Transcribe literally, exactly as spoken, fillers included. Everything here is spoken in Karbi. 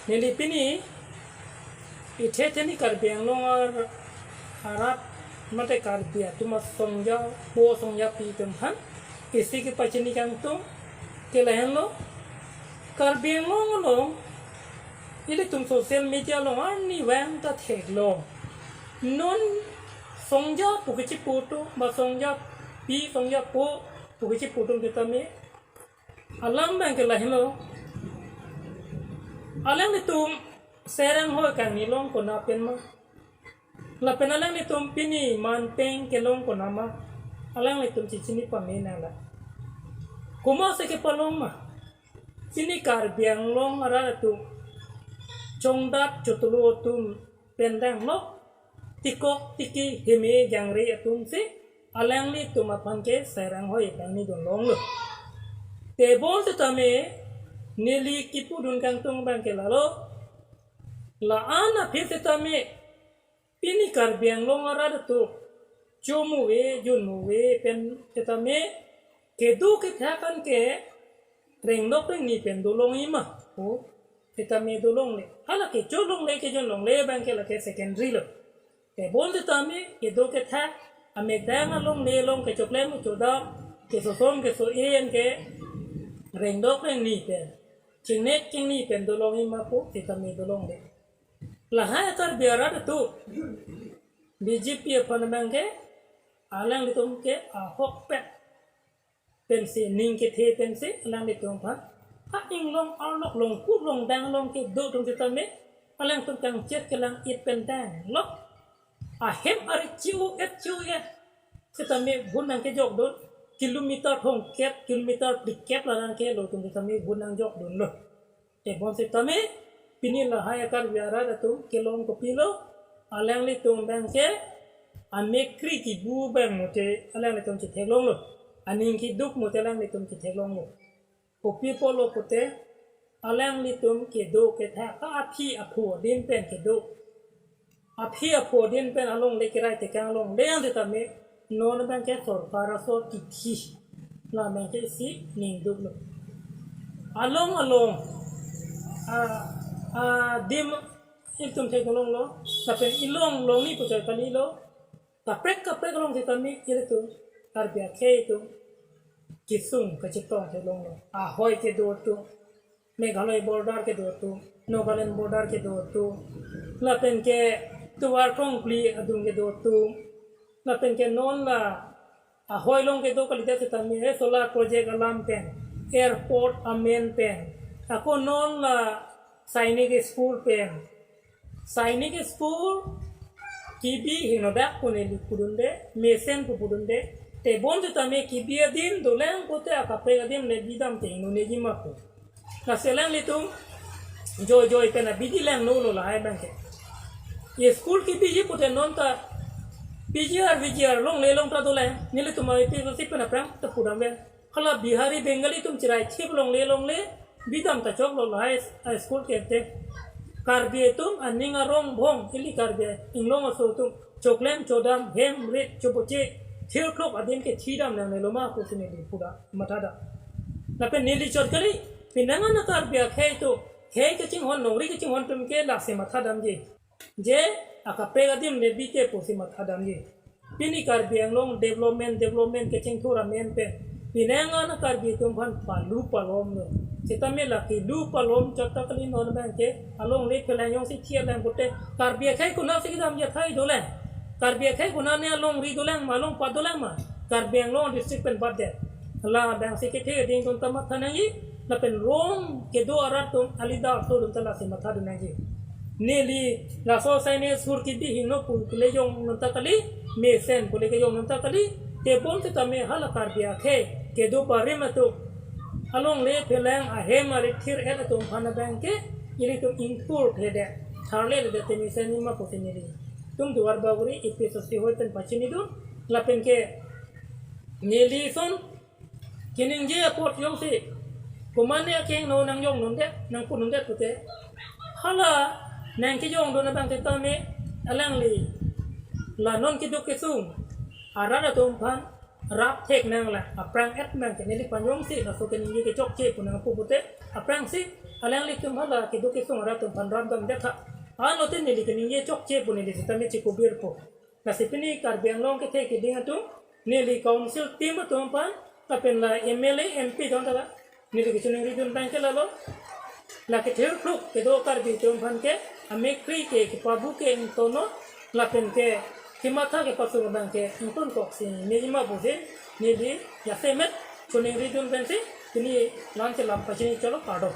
Neli pini ithe theni Karbi Anglong ar arat mate Karbi atum asongja po songja pi atum aphan isi kepachini kangtung ke lahenlo. Karbi Anglong along ilitum social media along arnivang ta theklong. Non songja pu kechipu atum ba songja pi songja po pu kechipu atum sitame alam abang ke lahenlo. Alanglitum Sairang Hoi kangni long konat pen ma? Lapen alanglitum pini manpeng kelong konat ma? Alanglitum chechini pame nanglo. Komatsi kepalong ma? Pini Karbi Anglong arat atum chongdat chotolo atum pen danglok, tikok tiki heme jangre atumsi alanglitum aphan ke Sairang Hoi kangni dun longlo. Tebon sitame neli kipudun kangtung abang ke lalo. La-an aphi sitame pini Karbi Anglong arat atum chomuve junmuve pen sitame kedo kethak an ke rengdok rengni pen dolongji ma pu sitame dolongle. Hala kecho longle kejon longle abang ke lake secondary lo. Tebon sitame kedo kethak amethang alongle along kechoklem kechodam kesosom keso-en ke rengdok rengni pen chingnek chingni pen dolongji ma pu sitame dolongle. Lahai Karbi arat atum B J P aphan abang ke alanglitum ke ahokpet pensi ning kethe pensi alanglitum aphan a-inglong arlok longku longdang along kedo atum sitame alangtum kangchir kelang-it pen danglok. Ahem ari chiu et chiu et sitame vote nangkejokdun, kilometer thomkep kilometer phlikep la nangkelo atum sitame vote nangjokdunlo. Tebon sitame pini lahai Karbi arat atum kelong kopilo, alanglitum abang ke amekkri kibu abang mute alanglitum chetheklonglo, aning keduk mute alanglitum chetheklonglo. Kopi pulo pute alanglitum kedo kethak aphi aphu adim pen kedo. Aphi aphu adim pen alongle kerai tekang alongle an sitame non abang ke sorkar aso kithi. La abang ke isi ning duklo. Along along a, adim itum theklonglo. Lapen ilong longni puchoi kalilo. Kaprek kaprek along sitame ilitum Karbi akhei atum kesung kachetong theklonglo. Ahoi kedo atum, Meghalaya border kedo atum, Nagaland border kedo atum, lapen ke tovar krongkli adung kedo atum, lapen ke non la ahoi along kedo kalidet sitame, eh, solar project alam pen, airport amen pen, ako non la Sainik school pen, Sainik school kebi hingno dak pu neli pudunde, mesen pu pudunde, tebon sitame kebi adim dolang pute akaprek adim le bidam te hingno neji ma pu. Lasi alanglitum joi joi pen abidi langno lo lahai abang ke. Ye school kebiji pute non ta P G R, V G R longle long ta dolang. Nelitum a P S C pen aphrang ta pudam ven. Hala Bihari Bengali atum chirai thip longle longle bidam ta choklo lahai a school ke te. Karbi atum aning arong bong ili Karbi Anglong aso atum choklem chodam hem rit choboche thirklok adim ke thidam nangnelo ma pusi neli puda mathada. Lapen neli chot kali, pinangan a Karbi akhei atum khei kachinghon longri kachinghon atum ke lasi mathadamji. Je akaprek adim le bite pusi mathadamji. Pini Karbi Anglong development development kachingthur amen pen pinangan a Karbi atum aphan palu palomlo. Sitame la kilu palom chot ta kali non abang ke alongle phelang jongsi thi alang pute Karbi akhei konatsi kedamji athai dolang. Karbi akhei konat ne alongri dolang ma, along pat dolang ma? Karbi Anglong district pen batdet. La abangsi kethe ding atum ta matha nangji, lapen rong kedo arat atum alida aso atum ta lasi mathadun nangji. Neli laso Sainik school kebi hingno pu kele jong non ta kali, mesen pu le kejong non ta kali, tebon sitame hala Karbi akhei kedo barim atum alongle phelang ahem ari thir-et atum aphan abang ke ilitum ingthurthedet, tharledet te mesen ma pusi nelitum Duar Bagori A P S C hoi pen pachinidun, lapen ke neli son keningje apot jongsi komatne akehingno nangjong nundet, nangpu nundet pute, hala nangkejongdun abang sitame alangli la non keduk kesung arat atum aphan rap thek nanglang, aphrang et nang ke neliphan jongsi laso keningje kechokche pu nangpu pute, Aphrangsi alanglitum hala keduk kesung arat atum aphan ramdam detha. Anlote neli keningje chokche pu neli sitame chikubir po. Lasi pini Karbi Anglong kethe keding atum, neli council team atum aphan, lapen la M L A, M P don tala, neli kechoningri dun abang ke lalo. La kethe kluk kedo Karbi atum aphan ke, amekkri ke kepabu ke ingtonnon, lapen ke kematha kepasung abang ke ingtonkoksi nejima pusi, neli jasemet choningri dun pensi, pini la-an chelam pachini cholo, kardom.